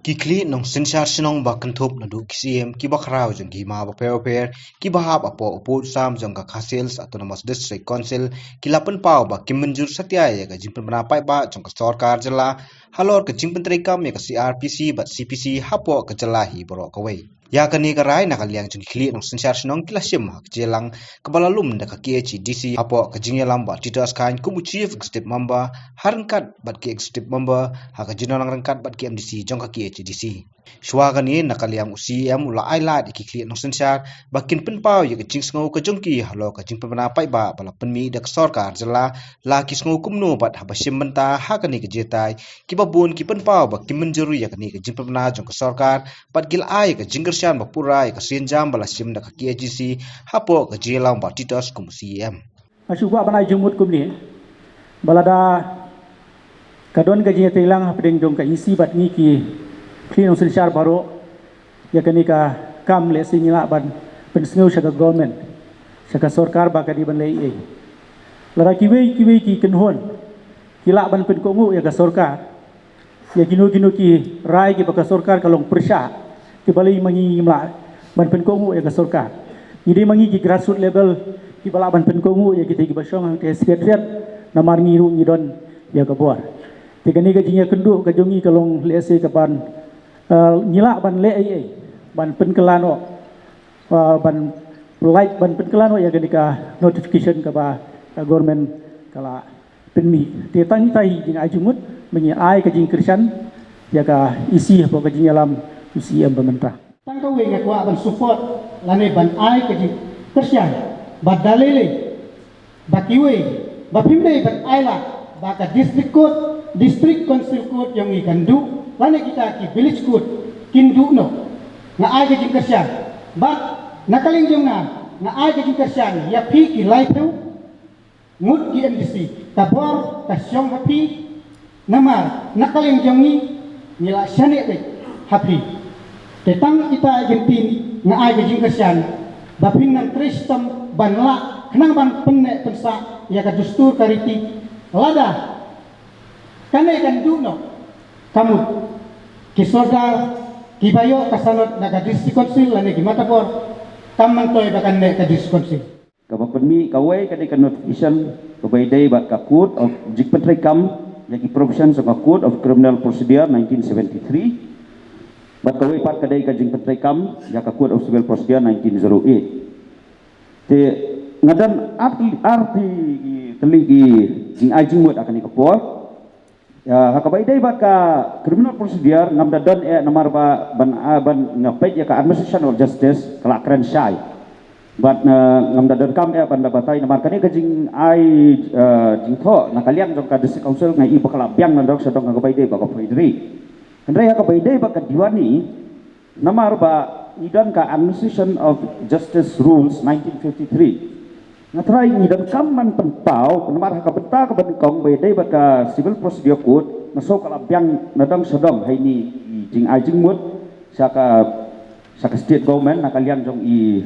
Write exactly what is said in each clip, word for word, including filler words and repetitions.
Ki khlieh nongsynshar shnong ba kynthup naduh ki C M kiba khraw jong ki hima bapher bapher kiba hap hapoh u pud sam jong ka Khasi Hills Autonomous District Council ki la pynpaw ba kim mynjur satia ïa ka jingpynbna paidbah jong ka sorkar jylla halor ka jingpyntreikam ïa ka C R P C bad C P C hapoh ka jylla hi baroh kawei. Ïa kane ka rai na ka liang jong ki khlieh nongsynshar shnong ki la shim ha ka jingïalang kaba la lum da ka K H A D C hapoh ka jingïalam bad Titos Chyne kum u Chief Executive Member ha ryngkat bad ki Executive Member ha ka jingialang ryngkat bad ki M D C jong ka K H A D C. Shuwa kane na ka liang u C M u la ai lad ïa ki khlieh nongsynshar ba kin pynpaw ïa ka jingsngew ka jong ki halor ka jingpynbna paidbah ba la pynmih da ka sorkar jylla, la ki sngew kumno bad haba shim bynta ha kane ka jingïatai kiba bun ki pynpaw ba kim mynjur ïa kane ka jingpynbna jong ka sorkar bad ki la ai ïa ka jingkyrshan ba pura ïa ka sienjam ba la shim da ka K H A D C hapoh ka jingïalang bad Titos kum u C M. Nga shu kwah ban ai jingmut kumne ba lada ka don ka jingïatreilang hapdeng jong ka E C bad ngi ki khlieh nongsynshar baroh ïa kane ka kam, lehse ngi lah ban pynsngew sha ka government, sha ka sorkar ba ka dei ban leh ei ei. Lada kiwei kiwei ki kynhun ki lah ban pynkohnguh ïa ka sorkar ïa kino kino ki rai kiba ka sorkar ka long pyrshah, ki balei ma ngi ngim lah ban pynkohnguh ïa ka sorkar? Ngi dei ma ngi ki grassroots level kiba lah ban pynkohnguh ïa kita kiba shong hangta ha secretariat, namar ngi ruh ngi don ïa ka bor. Te kane ka jingïakynduh ka jong ngi ka long lehse ka ban, eh, ngi lah ban leh ei ei ban pynkylla noh, eh, ban lait ban pynkylla noh ïa kane ka notification kaba ka government ka la pynmih. Te tang ita hi jingai jingmut ba ngi ai ka jingkyrshan ïa ka E C hapoh ka jingïalam u C M ba mynta. Tang kawei nga kwah ban support lane ban ai ka jingkyrshan ba da lei lei ba kiwei ba phim dei ban ai lad ba ka District Court, District Council Court jong ngi kan duh, lane kita ki Village Court kin duh noh. Nga ai ka jingkyrshan bad na ka liang jong nga, nga ai ka jingkyrshan ïa phi ki laiphew ngut ki M D C, ka bor ka shong ha phi, namar na ka liang jong ngi ngi la shaniah beit ha phi. Te tang ita i jingtip nga ai ka jingkyrshan ba phin nang trei shitom ban lah khnang ban pynneh pynsah ïa ka dustur ka riti. Lada kane kan duh noh, ka mut ki sordar kiba ïoh ka sanad na ka District Council lane ki mata bor kam myntoi ba kan neh ka District Council. Kaba pynmih kawei ka dei ka notification kaba ïadei bad ka Code of, jingpyntreikam ïa ki provision jong ka Code of Criminal Procedure nineteen seventy-three. Bad kawei pat ka dei ka jingpyntreikam ïa ka Code of Civil Procedure nineteen zero eight. Te nga don ar tylli, ar tylli ki jingai jingmut ha kane ka por. Ïa, ha kaba ïadei bad ka criminal procedure, ngam da don eh namar ba ban, ah, ban nga peit ïa ka administration of justice ka la kren shai. Bad, eh, ngam da donkam eh ban da batai namar kane ka jingai, eh, jingthoh na ka liang jong ka District Council nga i ba ka la biang nadong shadong ha kaba ïadei bad ka phoidri. Hynrei ha kaba ïadei bad ka Diwani, namar ba ngi don ka Administration of Justice Rules nineteen fifty-three. Nga trai ngi donkam ban pynpaw namar ha ka bynta kaba nyngkong ba ïadei bad ka Civil Procedure Code nga sngew ka la biang nadong shadong ha ine i jingai jingmut sha ka, sha ka state government na ka liang jong i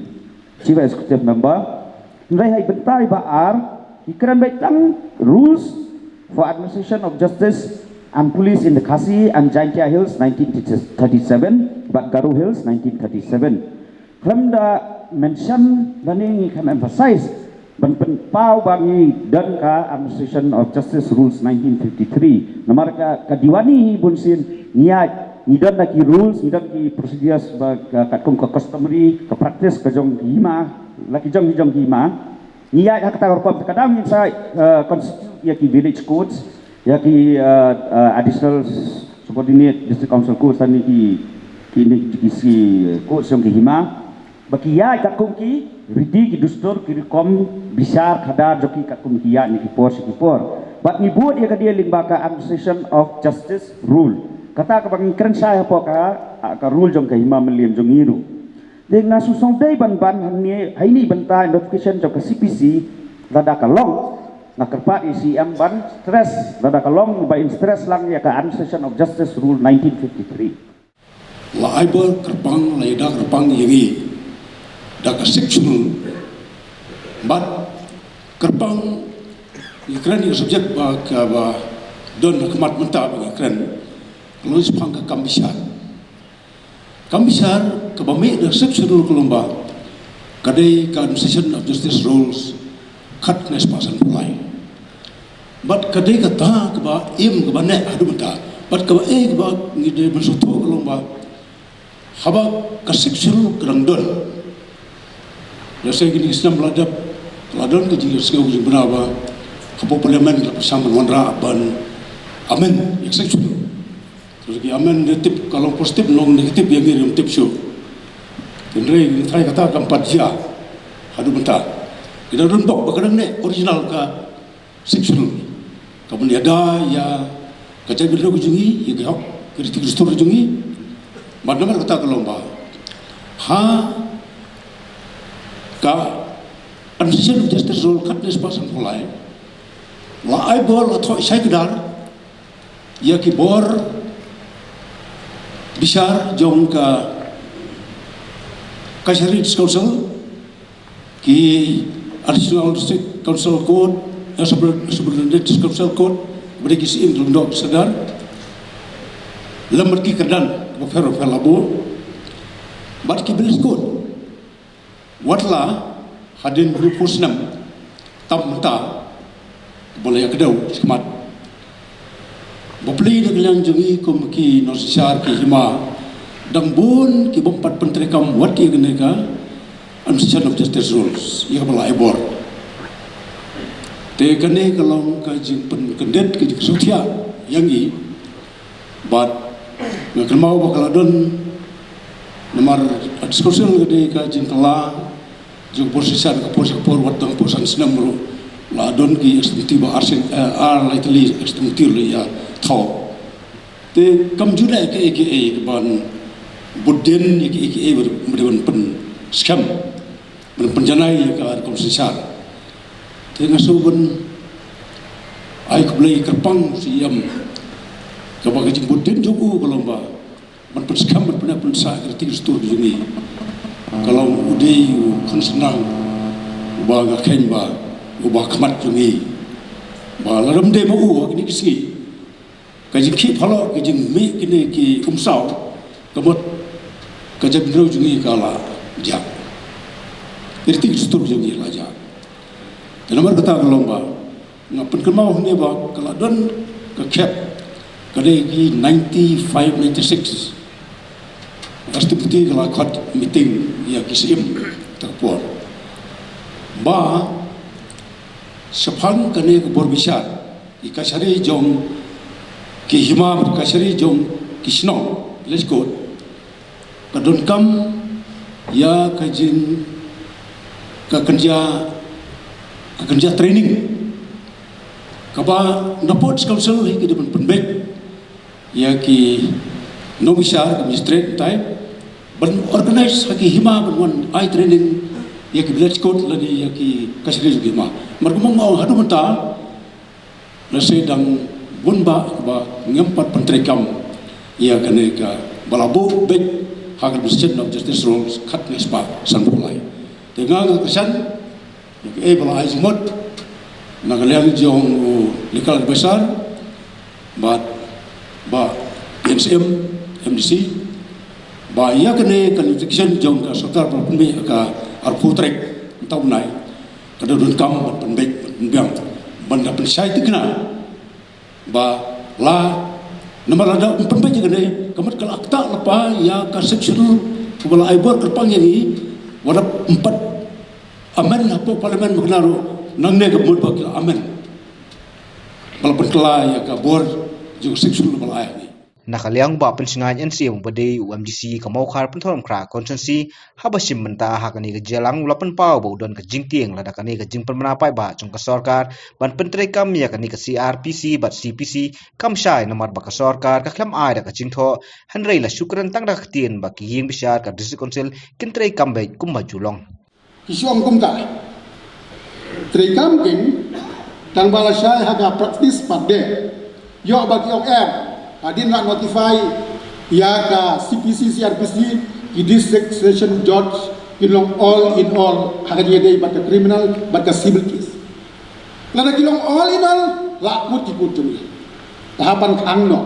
Chief Executive Member. Hynrei ha i bynta iba ar, i kren beit tang Rules for Administration of Justice and Police in the Khasi and Jaintia Hills nineteen thirty-seven bad Garo Hills nineteen thirty-seven. Khlem da mention lane ngi khlem emphasize ban pynpaw ba ngi don ka Administration of Justice Rules nineteen fifty-three. Namar ka, ka Diwani hi bunsien ngi ïaid, ngi don da ki rules, ngi don ki procedures ba ka, katkum ka customary, ka practice ka jong ki hima, la ki jong ki jong ki hima. Ngi ïaid ha kata ka rukom, ka dang ngin sa, eh, constitute ïa ki village courts, ïa ki, eh, eh, additional subordinate district council courts, lane ki, ki, ki, ki, ki courts jong ki hima. Ba ki ïaid katkum ki riti, ki dustur, ki rukom bishar khadar jong ki katkum ki ïaid na ki por sha ki por. Bad ngi bud ïa ka dei lyngba ka Administration of Justice Rule. Kata kaba ngi kren shai hapoh ka, ka rule jong ka hima mylliem jong ngi ruh. Te nga shu sngew dei ban ban hangne, ha ine i bynta notification jong ka C P C, lada ka long, nga kyrpad ïa i C M ban stress, lada ka long ba in stress lang ïa ka Administration of Justice Rule nineteen fifty-three. La ai bor kyrpang, la ïada kyrpang ïa ngi da ka Sixth Schedule. Bad kyrpang ngi kren ïa ka subject ba, kaba don ha khmat mynta ba ngi kren. Ka long shaphang ka kam bishar. Ka bishar kaba mih da Sixth Schedule ka long ba ka dei ka Administration of Justice Rules khatkhyndai spah sanphew lai. Bad ka dei kata kaba im kaba neh haduh mynta. Bad kaba ei kaba ngi dei ban sngewthuh ka long ba haba ka Sixth Schedule ka dang don, lehse kine ki snem la dep, la don ka jingsngew jingbna ba hapoh Parliament la pyrshang ban wanrah ban amend ïa ka Sixth Schedule. Te ki amend, ne tip, ka long positive, long negative, ïa ngi ruh ngim tip shuh. Hynrei ngi tharai kata kam pat jia haduh mynta. Ki dang don bok ba ka dang neh original ka Sixth Schedule. Ka ban ïada ïa ka jaitbynriew ka jong ngi, ïa ki hok, ki riti ki dustur ka jong ngi. Bad namar kata ka long ba ha ka Administration of Justice Rules khatkhyndai spah sanphew lai, la ai bor, la thoh shai kdar ïa ki bor bishar jong ka Kashari District Council, ki Additional District Council Court, eh, Subordinate District Council Court, bad ki syiem ki lyngdoh sordar, lem bad ki kyrdan bapher bapher la buh, bad ki Village Court. Watla hadien hynriewphew snem tam mynta ba la ïakdew shakhmat. Bapli, na ka liang jong ngi kum ki nongsynshar ki hima, dang bun ki bym pat pyntreikam wat ïa kane ka Administration of Justice Rules, ïa kaba la ai bor. Te kane ka long ka jingpynkyndit, ka jingsngewthiah ïa ngi. Bad nga kynmaw ba ka la don, namar ka District Council ka dei ka jingkylla jong ka por shisha, ka por sha ka por, wat tang por san snem ruh la don ki extremity ba ar sien, eh, ar lai tylli extremity la ïa thaw. Te kam ju leh kaei kaei ban bud dien ïa kaei kaei ba dei ban pynskhem, ban pynjanai ïa ka rukom synshar. Te nga shu ban ai khublei kyrpang sha u Syiem, kaba ka jingbud dien jong u ka long ba ban pynskhem, ban pyneh pynsah ïa ka riti ka dustur ka jong ngi. Ka long u dei u khun synrang uba nga kheiñ ba uba khmat jong ngi. Ba lada ym dei ma u ha kine ki sngi, ka jingkhih phalok, ka jingmih kine ki umsaw, ka mut ka jaitbynriew jong ngi ka la jah, ka riti ka dustur jong ngi la jah. Te namar kata ka long ba nga pynkynmaw hangne ba ka la don ka khep, ka dei ki ninety-five ninety-six, Rashtrapati ka la khot meeting ïa ki syiem kata ka por, ba shaphang kane ka bor bishar, ki kashari jong ki hima, kashari jong ki shnong, Village Court, ka donkam ïa ka jing, ka kynja, ka kynja training, kaba na pdeng council hi ki dei ban pynbeit ïa ki nongbishar, ki magistrate, tai ban organize ha ki hima ban wan ai training ïa ki Village Court lane ïa ki kashari jong ki hima. Namar kumba nga ong haduh mynta, lehse dang bun bah ba ngim pat pyntreikam ïa kane kaba la buh beit ha ka Administration of Justice Rules khatkhyndai spah sanphew lai. Te nga nga kyrshan ïa kaei ba la ai jingmut na ka liang jong u Legal Advisor bad Bah N C M, M D C, ba ïa kane ka notification jong ka sorkar ba la pynmih ha ka arphew tarik mynta u bnai, ka dei donkam ban pynbeit, ban pynbiang, ban da pynshai thikna ba la, namar lada ym pynbeit ïa kane, ka mut ka la ktah lypa ïa ka Sixth Schedule kaba la ai bor kyrpang ïa ngi, wat la ym pat amend hapoh Parliament, ma kane ruh nangne ka mut ba ki la amend, ba la pynkylla ïa ka bor jong ka Sixth Schedule ba la ai ha ngi. Na ka liang u Bah Pynshngaiñ N C M uba dei u M D C ka Mawkhar Pynthorumkhrah Constituency, haba shim bynta ha kane ka jingïalang u la pynpaw ba u don ka jingtieng lada kane ka jingpynbna paidbah jong ka sorkar ban pyntreikam ïa kane ka C R P C bad C P C kam shai, namar ba ka sorkar ka khlem ai da ka jingthoh, hynrei la shu kren tang da ka ktien ba ki ïing bishar ka District Council kin treikam beit kumba ju long. Ki shu ong kumta. Treikam kein, tang ba la shai ha ka practice pat de. Ïoh ba ki ong em, hadien la notify ïa ka C P C, C R P C, ki District Session Judge kin long all in all ha ka jingïadei bad ka criminal bad ka civil case. Lada ki long all in all, la kut ki kut jong ngi. Te haba ngi khang noh,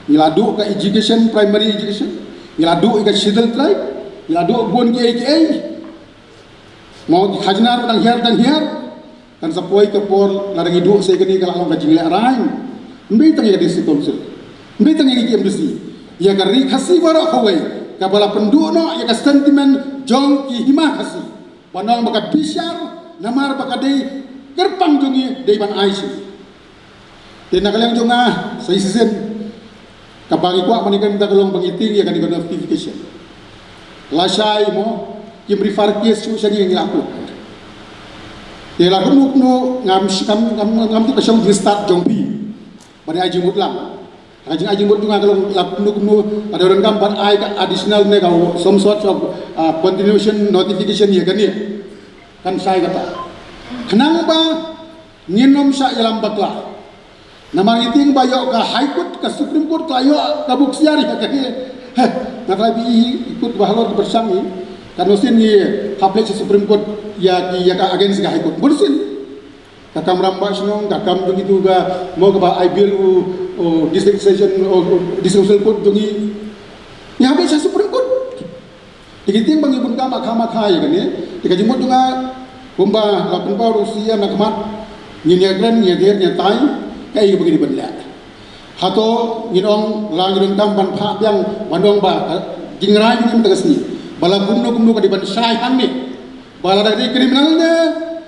ngi la duh ka education, primary education, Ngi la duh ïa ka Scheduled Tribe, ngi la duh bun kiei kiei. Mo, ki khajna ruh dang hiar dang hiar. Kan sa poi ka por lada ngi duh sa ïa kane ka la long ka jinglehrain. Ym dei tang ïa ka District Council, ym dei tang ïa ka K M D C, ïa ka Ri Khasi baroh kawei kaba la pynduh noh ïa ka sentiment jong ki hima Khasi. Ban ong ba ka bishar, namar ba ka dei kyrpang jong ngi dei ban ai sha ngi. Te na ka liang jong nga, sa shisien, kaba ngi kwah mynta ka long ba ngi tieng ïa kane ka notification. Lashai mo, kim refer case shuh sha ngi, ngi la put. Te la kumno kumno ngam ngam ngam ngam tip ka shong jingstad jong phi ban ai jingmut lang. Ka jingai jingmut jong nga ka long la kumno kumno, ka dei ruh kam ban ai ka additional ne ka some sort of, uh, continuation notification ïa kane. Kan shai kata. Khnang ba ngin ym shah ïalam bakla. Namar ngi tieng ba ïoh ka High Court, ka Supreme Court ka ïoh ka buk siar ïa kane. Heh, nga trai bi i court ba halor ka pyrshang i. Ka nosin ngi hap leit sha Supreme Court ïa ki, ïa ka against ka High Court. Bun sien. Ka kam rangbah shnong, ka kam jong itu ka, mo, kaba ai bill u, u District Session, u, u District Council Court jong i. Ngi hap leit sha Supreme Court. Te ngi tieng ba ngi bun kam makha makha ïa kane. Te ka jingmut jong nga, kumba la pynpaw ruh u C E M na khmat, ngin ïakren, ngin ïadher, ngin ïatai, kaei kaba ngi dei ban leh. Hato ngin ong la ngi donkam ban phah biang, ban ong ba, eh, jingrai jong ngi mynta ka sngi ba la kumno kumno ka dei ban shai hangne. Ba lada dei criminal ne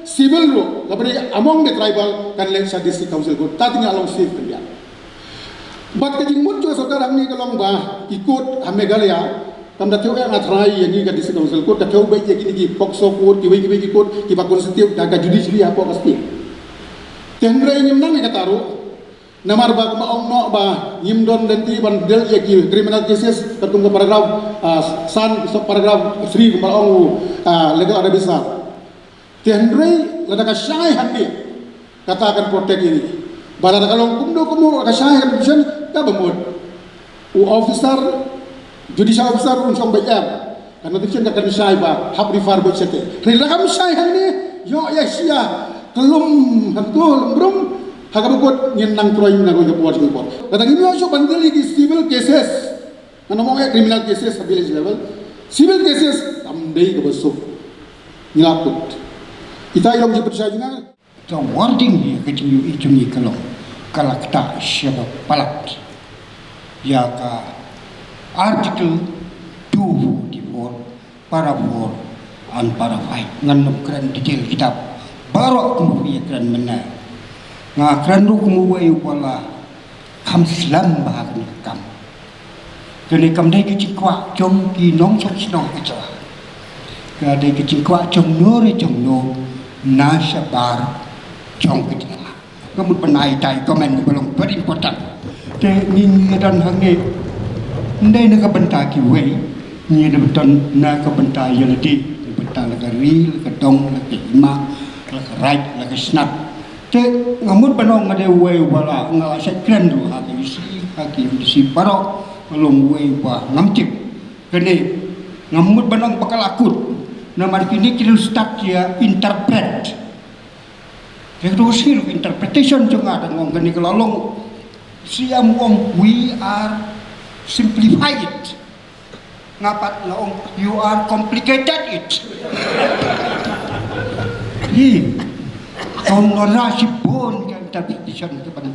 civil ruh, kaba dei among the tribal, kan leit sha District Council Court. Te ngi la long safe khyndiat. Bad ka jingmut jong ka sorkar hangne ka long ba i court ha Meghalaya kam da thew eh, nga trai ïa ngi ka District Council Court, ka thew beit ïa kine ki POCSO Court, kiwei kiwei ki court kiba constitute da ka judiciary hapoh ka state. Te hynrei ngim nang ïa kata ruh. Namar ba kumba ong noh ba ngim don lynti ban deal ïa ki criminal cases, katkum ka paragraph, ah, san, sub paragraph three kumba ong u, ah, legal advisor. Te hynrei lada ka shai hangne, kata kan protect ïa ngi. Ba lada ka long kumno kumno ka shai ha notification, kaba mut u officer, judicial officer un shong beit em. Ka notification ka kan shai ba hap refer beit shatei. Hynrei lada kam shai hangne, ïoh ïa shisha ka lum hangto lum brum, ha kaba kut ngin nang troiñ na kawei ka por sha kawei ka por. Lada ngim ïoh shuh ban deal ïa ki civil cases, ngan ong eh criminal cases ha village level, civil cases kam dei kaba suk. Ngi la kut. Ita i long jingpynshai jong nga. Ka wording hi ka jingïohi jong ngi ka long, ka la ktah shaba palat ïa ka Article two forty-four, Para four and Para five. Ngan ym kren detail kitab baroh kumba phi ïa kren mynne. Nga kren ruh kum uwei uba la kham slem bha ha kane ka kam. Kane kam dei ka jingkwah jong ki nongshong shnong ka jylla. Ka dei ka jingkwah jong no re jong no na shabar jong ka jylla. Ka mut ban ai tai comment ba long very important. Te ngi ngi don hangne, ym dei na ka bynta kiwei, ngi don na ka bynta ïa lade, na ka bynta la ka ri, la ka dong, la ka hima, la ka raid, la ka snat. Te nga mut ban ong nga dei uwei uba la, nga la shait kren ruh ha ka U C, ha ka U D C baroh, nga long uwei uba ngam tip. Kane nga mut ban ong ba ka la kut. Namar kine ki riewstad ki ïa interpret. Te ka dei ka sngi ruh interpretation jong nga, dang ong kane ka la long. Shu ïa ong we are simplify it. Nga pat nga ong you are complicated it. Hi. Ong nga ra shibun ka interpretation ka ban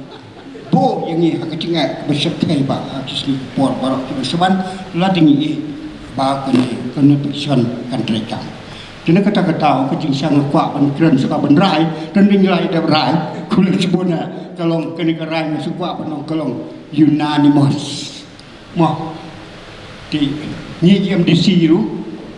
buh ïa ngi ha ka jingeh ba shyrkhei ba ha ki sngi ki por baroh kiba shu wan, la dang ïohi ba kane ka notification kan treikam. Kane kata kata ka jingshang nga kwah ban kren sha ka ban rai, kan dang rai da rai, khublei shibun. Ka long kane ka rai nga shu kwah ban ong ka long unanimous. Mo. Te ngi ki M D C ruh,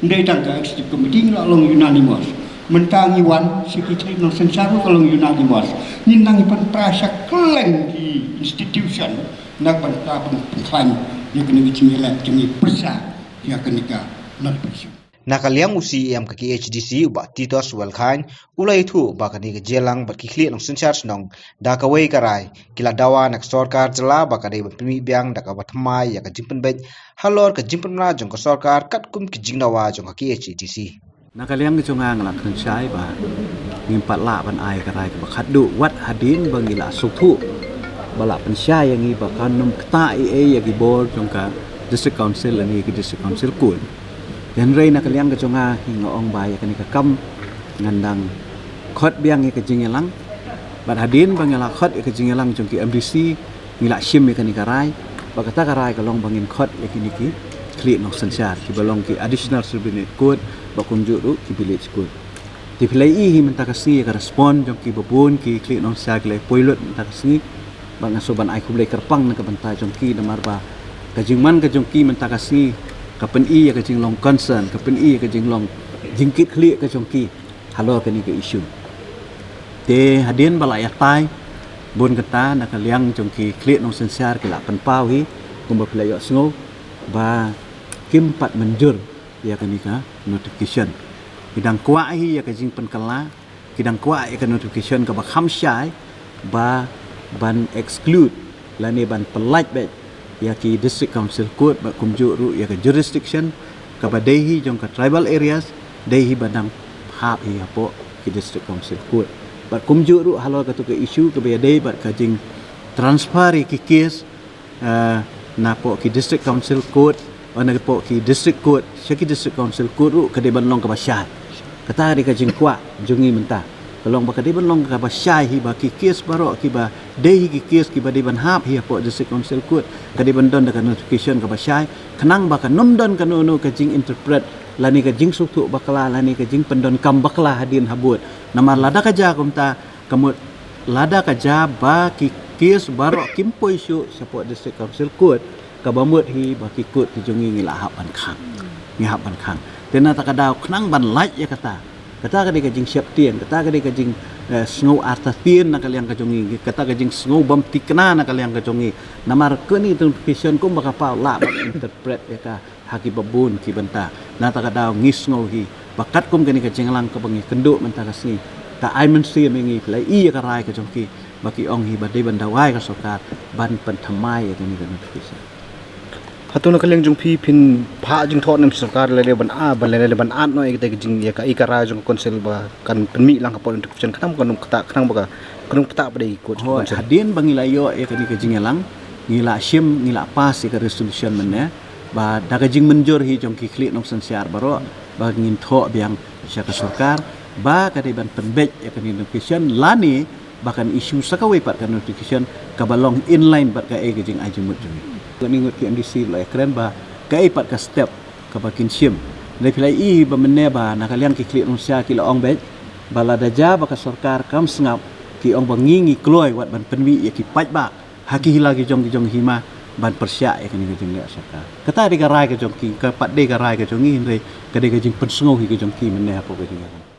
ym dei tang ka executive committee, ngi la long unanimous. Mynta ngi wan, secretary nongsynshar ruh ka long unanimous. Ngin nang ïa pynpra sha kylleng ki institution na ka bynta ban pynkhlaiñ ïa kane ka jingïaleh jong ngi pyrshah ïa kane ka notification. Na ka liang u C E M ka K H A D C, u Bah Titus Wellkhein, u la ïathuh ba kane ka jingïalang bad ki khlieh nongsynshar shnong da kawei ka rai, ki la dawa na ka sorkar jylla ba ka dei ban pynmih biang da kaba thymmai ïa ka jingpynbeit halor ka jingpynbna jong ka sorkar katkum ki jingdawa jong ka K H A D C. Na ka liang jong nga, nga la kren shai ba ngim pat lah ban ai ka rai kaba khatduh wat hadien ba ngi la sngewthuh ba la pynshai ïa ngi ba kan ym ktah ei ei ïa ki bor jong ka District Council lane ïa ki District Council Court. Hynrei na ka liang ka jong nga hi nga ong ba ïa kane ka kam ngan dang khot biang ïa ka jingïalang. Bad hadien ba ngi la khot ïa ka jingïalang jong ki M D C, ngi la shim ïa kane ka rai. Bad kata ka rai ka long ba ngin khot ïa kine ki khlieh nongsynshar kiba long ki Additional Subordinate Court bad kumjuh ruh ki Village Court. Te phi la ïohi hi mynta ka sngi ïa ka respond jong kiba bun ki khlieh nongsynshar ki la poi lut mynta ka sngi. Bad nga sngewbha ban ai khublei kyrpang na ka bynta jong ki namar ba ka jingman ka jong ki mynta ka sngi ka pyni ïa ka jinglong concern, ka pyni ïa ka jinglong jingkitkhlieh ka jong ki halor kane ka issue. Te hadien ba la ïatai bun kata na ka liang jong ki khlieh nongsynshar ki la pynpaw hi kumba phi la ïohsngew ba kim pat mynjur ïa kane ka notification. Ki dang kwah hi ïa ka jingpynkylla, ki dang kwah ïa ka notification kaba kham shai ba ban exclude lane ban pyllait beit ïa ki District Council Court bad kumjuh ruh ïa ka jurisdiction kaba dei hi jong ka tribal areas, dei hi ba dang hap hi hapoh ki District Council Court. Bad kumjuh ruh halor katu ka issue kaba ïadei bad ka jing transfer ïa ki case, eh, napoh ki District Council Court, eh, napoh ki District Court sha ki District Council Court ruh ka dei ban long kaba shai. Kata ka dei ka jingkwah jong ngi mynta, ka long ba ka dei ban long kaba shai hi ba ki case baroh kiba dei hi ki case kiba dei ban hap hi hapoh District Council Court ka dei ban don da ka notification kaba shai, khnang ba kan ym don kano kano ka jinginterpret lane ka jingsngewthuh bakla lane ka jingpyndonkam bakla hadien habud. Namar lada ka jia kumta, ka mut lada ka jia ba ki case baroh kim poi shuh shapoh District Council Court, kaba mut hi ba ki court ki jong ngi ngi la hap ban khang. Ngi hap ban khang. Te na kata ka daw khnang ban lait ïa kata, kata ka dei ka jingsheptieng, kata ka dei ka jing, eh, sngew artatien na ka liang ka jong ngi, kata ka jingsngew bym thikna na ka liang ka jong ngi. Namar kane ka notification kumba ka paw lah ban interpret ïa ka ha kiba bun ki bynta. Na kata ka daw ngi sngew hi ba katkum kane ka jingïalang kaba ngi kynduh mynta ka sngi, ka ai mynsiem ïa ngi, phi la ïohi ïa ka rai ka jong ki ba ki ong hi ba dei ban dawa ïa ka sorkar ban pynthymmai ïa kane ka notification. Hato na ka liang jong phi phin phah jingthoh na ka sorkar lane ban, ah, ban lane ban at noh ïa kata ka jing, ïa ka, ïa ka rai jong ka council ba kan pynmih lang hapoh notification khnang ba kan ym ktah, khnang ba ka, kan ym ktah pat da ki court? Hooid, council, hadien ba ngi la ïoh ïa kane ka jingïalang, ngi la shim, ngi la pass ïa ka resolution mynne ba da ka jingmynjur hi jong ki khlieh nongsynshar baroh ba ngin thoh biang sha ka sorkar ba ka dei ban pynbeit ïa kane ka notification lane ba kan issue sa kawei pat ka notification kaba long in line bad kaei ka jingai jingmut jong ngi. Kane ngut ki M D C la ïakren ba kaei pat ka step kaba kin shim. Hynrei phi la ïohi ba mynne ba na ka liang ki khlieh nongsynshar ki la ong beit ba lada jia ba ka sorkar kam sngap, ki ong ba ngi ngi kloi wat ban pynmih ïa ki paidbah ha ki hila ki jong ki jong hima ban pyrshah ïa kane ka jingleh sorkar. Kata dei ka rai ka jong ki, ka pat dei ka rai ka jong ngi, hynrei ka dei ka jingpynsngew hi ka jong ki mynne hapoh ka jingïalang.